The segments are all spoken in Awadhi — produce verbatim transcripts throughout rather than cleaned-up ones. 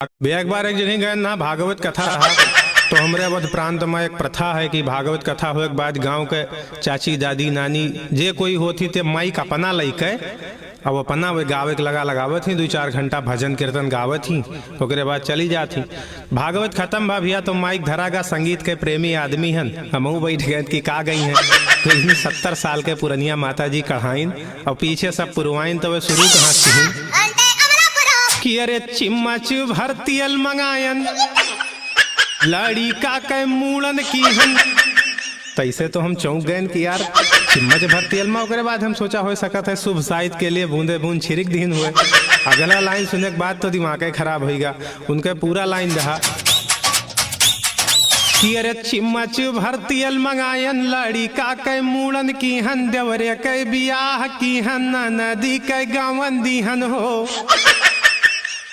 भैया, एक बार एक जगह गए ना, भागवत कथा रहा, तो हमरे अवध प्रांत में एक प्रथा है कि भागवत कथा होए के बाद गाँव के चाची, दादी, नानी, जे कोई होत ही, ते माइक अपना लइके, अब अपना वे गावे के लगा लगावत ही, दुइ चार घंटा भजन कीर्तन गावत ही, ओकरे बाद चली जात ही। भागवत खतम भा भैया, तो माइक धरा गा, संगीत के प्रेमी आदमी हन, हमहू बैठ गए कि का गई हैं। तो इन्हीं सत्तर साल के पुरनिया माता जी कढ़ाइन, अउर पीछे सब पुरवाइन, तो वे शुरू कहाँ से हैं कि अरे चिम्मच भर तियल मंगायन, लड़िका के मूड़न किहन। तइसे तो हम चौंक गएन कि यार चिम्मच भर तियल मा। ओकरे बाद हम सोचा, हो सकत है शुभ साइत के लिए बूंदे बूंद छिरिक दिहिन हुए। अगला लाइन सुने के बाद तो दिमागे खराब होइगा। उनके पूरा लाइन रहा कि अरे चिम्मच भर तियल मंगायन, लड़िका के मूड़न किहन, देवरे के बियाह किहन, ननदी के गवन दिहन हो।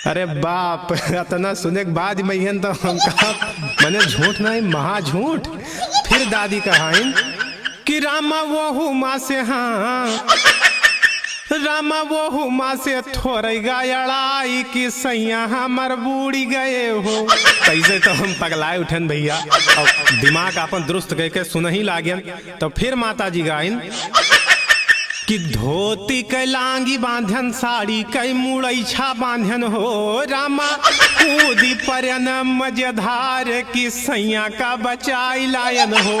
अरे बाप, अतना सुने के बाद मइहन तो हमका, मने झूठ नहीं, महा झूठ। फिर दादी कहाइन कि रामा वहू मा से, हाँ, रामा वहू मा से थोरइ गा अड़ाई कि सैया हमर बूड़ी गए हो। तइसे तो हम पगलाए उठन भैया, अउर दिमाग आपन दुरुस्त कइके सुनही लागेन। तो फिर माता जी गाइन कि धोती के लांगी बांधन, साड़ी के मुड़ैछा बांधन हो, रामा कूदी परन मजेधार कि सैया का बचाई लायन हो।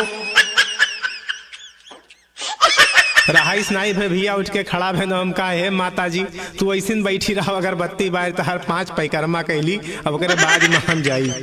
रहाइस नाई भे भैया, उठ के खड़ा भेन, हम कहा, हे माता जी, तू ऐसिन बैठी रहो, अगरबत्ती बार तहार पाँच पैकरमा कैली, अब ओकरे बाद में हम जाई।